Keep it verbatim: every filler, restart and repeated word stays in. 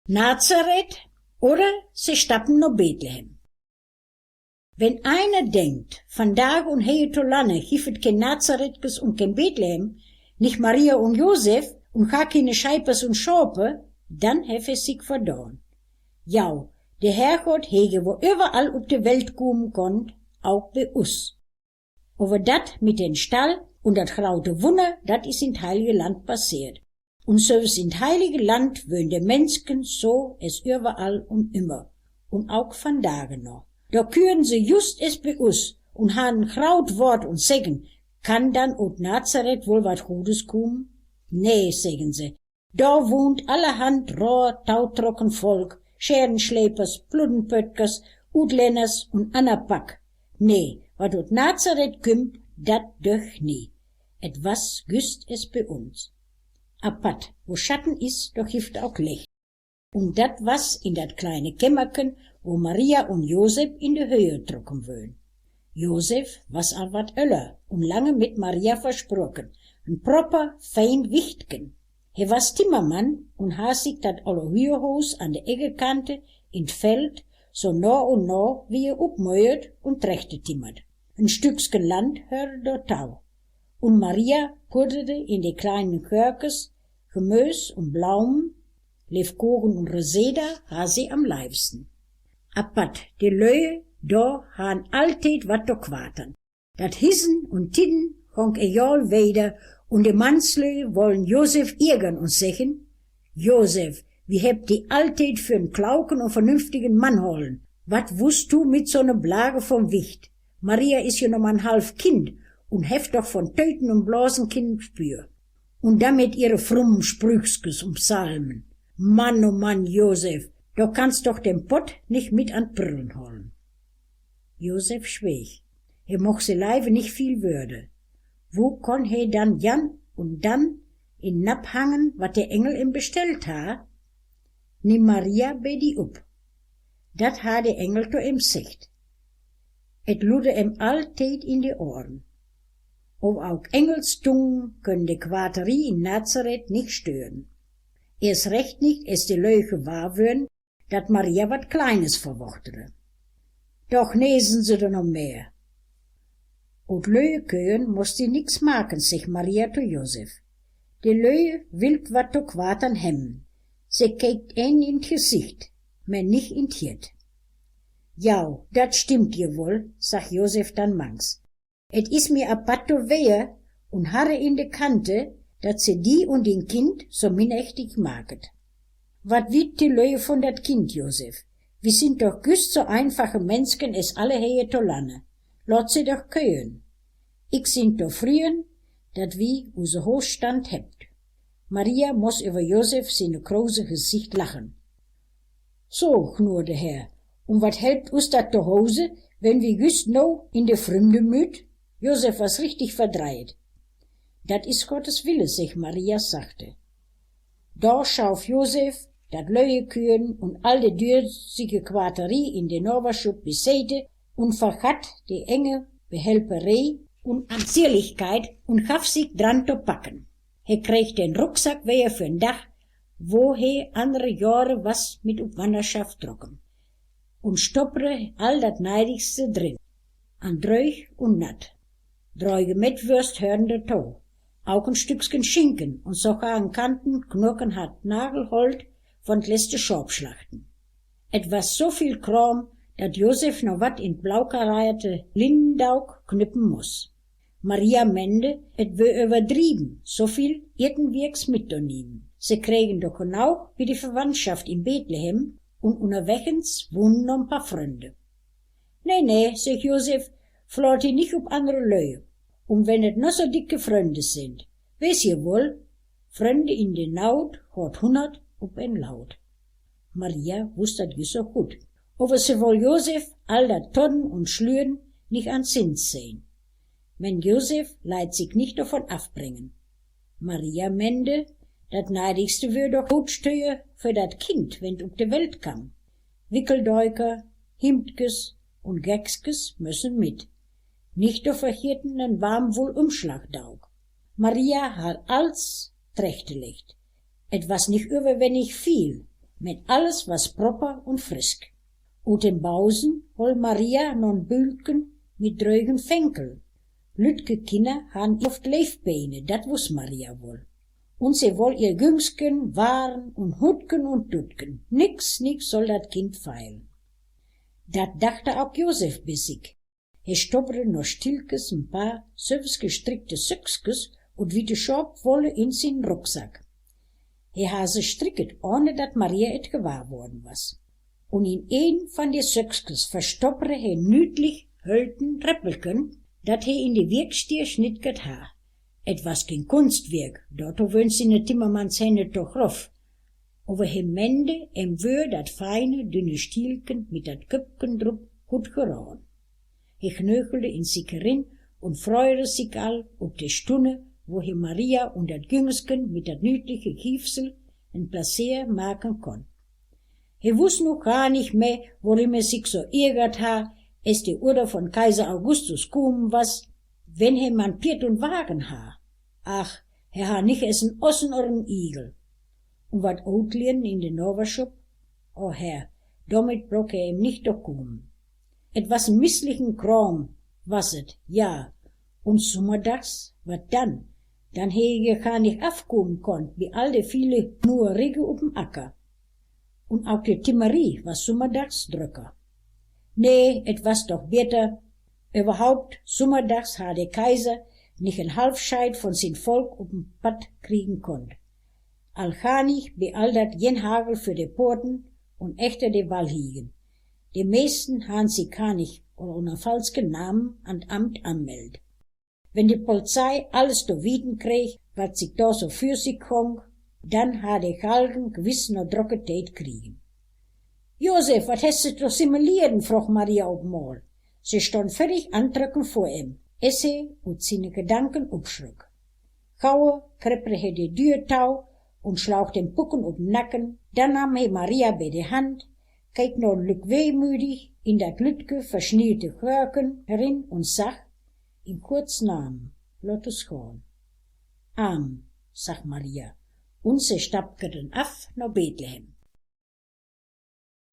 Nazareth oder se stappen no Bethlehem. Wenn einer denkt, vandage un heje to Lanne giff et keen Nazaretkes un keen Bethlehem, nich Maria un Josef un gar keene Scheipers un Schape, dann hef he sik verdaan. Jau, de Herrgott hege, wo överall op de Welt kumen konnt, auk bi us. Aver dat mit den Stall un dat graute Wunner, dat is in't Heilige Land passeert. Un sülvs in't Heilige Land wöhnen de Menschen so es överall un immer. Un auk vandage no. Do küren se just es bi us un han en graut Wort un seggen: Kann dann ut Nazareth wohl wat Gudes kumen? Nee, seggen se, do wuhnt allerhand rohr tautrocken Volk, Scherenschlepers, Pluddenpöttkers, Utlänners un anner Pack. Nee, wat ut Nazareth kümmt, dat döch nie. Et was just es bi uns. Apatt, wo Schatten is, do gifft auk Lecht. Un dat was in dat kleine Kämmerken, wo Maria un Josef in de Höhe trocken wöhnen. Josef was al wat öller un lange mit Maria versprocken, en propper fein Wichtken. He was Timmermann un harr sik dat olle Hüerhuus an de Eggekante in't Feld so no un no wie upmöiert un trechtetimmert. En Stücksken Land hörde do tau. Un Maria pudderde in de kleinen Körkes Gemös un Blaumen, Levkogen un Reseda harr se am leivsten. Apatt, de Löe do han alltied wat to quatern. Dat Hissen un Tidden gong egal wieder, un de Mannslöe wollen Josef ärgern un seggen: Josef, wi hebbt di alltied för en klauken un vernünftigen Mann hollen. Wat wust du mit so ne Blage von Wicht? Maria is jo noch man half Kind un hef doch von Töten un Blasen keen Spür. Un dann mit ihre frummen Sprüchskes un Psalmen. Mann, o Mann, Josef, do kannst doch den Pott nich mit an Pirlen hollen. Josef schweeg. He moch se leiwe nich viel Wörde. Wo konn he dann jan un dann in Napp hangen, wat de Engel em bestellt harr? Nimm Maria bei di up. Dat harr de Engel to em seggt. Et luddere em alltied in de Ohren. Aver auk Engels Tungen können de Quaterie in Nazareth nich stören. Eerst recht nich, es de Löe gewahr wören, dat Maria wat Kleines verwochtede. Doch nesen se do noch mehr. Ut Löe kören musst di nix maken, seggt Maria to Josef. De Löe willt wat to quatern hebben. Se kiekt een in't Gesicht, mer nich in't Hiert. Jau, dat stimmt jo woll, sagg Josef dann mangs. Et is mi apatt to wehe un harre in de Kante, dat se di un dien Kind so minnächtig maket. Wat witt de Löe von dat Kind, Josef? Wi sind doch just so einfache Mensken es alle heje to Lanne. Lot se doch kören. Ik sin tofrieen, dat wi use Hoosstand hebbt. Maria muss över Josef sien krose Gesicht lachen. So, gnode Herr, un wat helpt us dat to Hose, wenn wi just no in de Frümde müt? Josef was richtig verdreiht. Dat is Gottes Wille, seggt Maria sachte. Do schauv Josef dat Löe kören un all de dösige Quaterie in de Noverschup biseite un vergatt de enge Behelperee un Anziehlichkeit un gaff sik dran to packen. He kreeg den Rucksack weer för en Dag, wo he annere Johre was mit up Wannerschaft trocken, un stoppde all dat Neidigste drin, an Dröög un Natt. Dröge Mettwörst hörden derto, auk en Stücksken Schinken un sogar en Kanten knokenhart Nagelholt von't letzte Schopschlachten. Et was so viel Krom, dat Josef noch wat in't blaukareierte Linnendook knüppen muss. Maria mende, et wör överdrieven, so viel Etenwirks mittonehmen. Se kregen doch genaug bi de Verwandtschaft in Bethlehem un unnerwegens wunnen noch en paar Frönde. Nee, nee, seggt Josef, verlaat di nich up annere Löe. Un wenn et noch so dicke Frönde sind, weeß jo woll, Frönde in de Naut gaht hunnert up en Laut. Maria wuss dat jüst so gut. Aver se woll Josef all dat Todden un Schlüren nich an Sins sehn. Mien Josef leit sik nich dovon afbringen. Maria mende, dat Neidigste wör doch Gottstüe för dat Kind, wenn't up de Welt kam. Wickeldöker, Himdkes un Geckskes mössen mit. Nich to vergieten en Warmwullümschlagdook. Maria harr alls trechtelecht. Et was nich överwennig viel, Mit alles was propper un frisk. Ut dem Bausen hool Maria noch en Bülken mit drögen Fenkel. Lütke Kinner han oft Leefbeene, dat wuss Maria woll. Un se woll ehr Güngsken, Waren un Hutken un Dutken. Nix, nix soll dat Kind fehlen. Dat dachte auk Josef bi sik. He stoppere noch stillkes en paar sölvsgestrickte Söckskes ut witte Schopwolle in sien Rucksack. He harr se stricket, ohne dat Maria et gewahr worden was. Un in een von de Söckskes verstoppere he en nüdlich hölten Reppelken, dat he in de Wiekstier schnittkert harr. Et was keen Kunstwirk, doto wören siene Timmermannshänne to groff. Ower he mende, em wör dat feine, dünne Stielken mit dat Köppken drup hut geraden. He knöchelde in sik erin un freure sik al up de Stunne, wo he Maria un dat Güngsken mit dat nüdliche Giefsel en Pläseer maken konnt. He wuss nu gar nich meh, worüm he sik so ärgert harr, es de Urder von Kaiser Augustus kumen was, wenn he man Pierd un Wagen harr. Ach, he harr nich es en Ossen oder en Igel. Un wat Ootlieren in de Nowerschup? O Herr, domit brock he em nich to kumen. Et was en misslichen Krom, was et, ja. Un summerdags, wat dann? Dann hee he gar nich afkumen konnt bi all de viele Knuerige up'm Acker. Un auk de Timmerie was summerdags dröcker. Nee, et was doch beter. Överhaupt, summerdags harr de Kaiser nich en Halfscheid von sien Volk up'm Padd kriegen konnt. Al gar nich bi all dat Jenhagel vör de Porten un echter de Wallhiegen. De meesten harrn sik gar nich oder unner falsken Namen an't Amt anmeldt. Wenn de Polizei alles to wieten kreeg, wat sik do so vör sik gong, dann harr de Galgen gewiss noch drocke Tied kriegen. „Josef, wat hest du to simulieren?“, frog Maria op mol. Se stonn völlig antröcken vör em, es he ut siene Gedanken upschröck. Gauer kreppere he de Dür tau un schlaug dem Pucken up'n Nacken, dann nahm he Maria bei de Hand, keek noch en lück wehmüdig in dat lüttke, verschnierte Göken erin un sag: „In Gotts Namen, lot us gahn.“ „Amen“, sag Maria, un se stappkeden af no Bethlehem.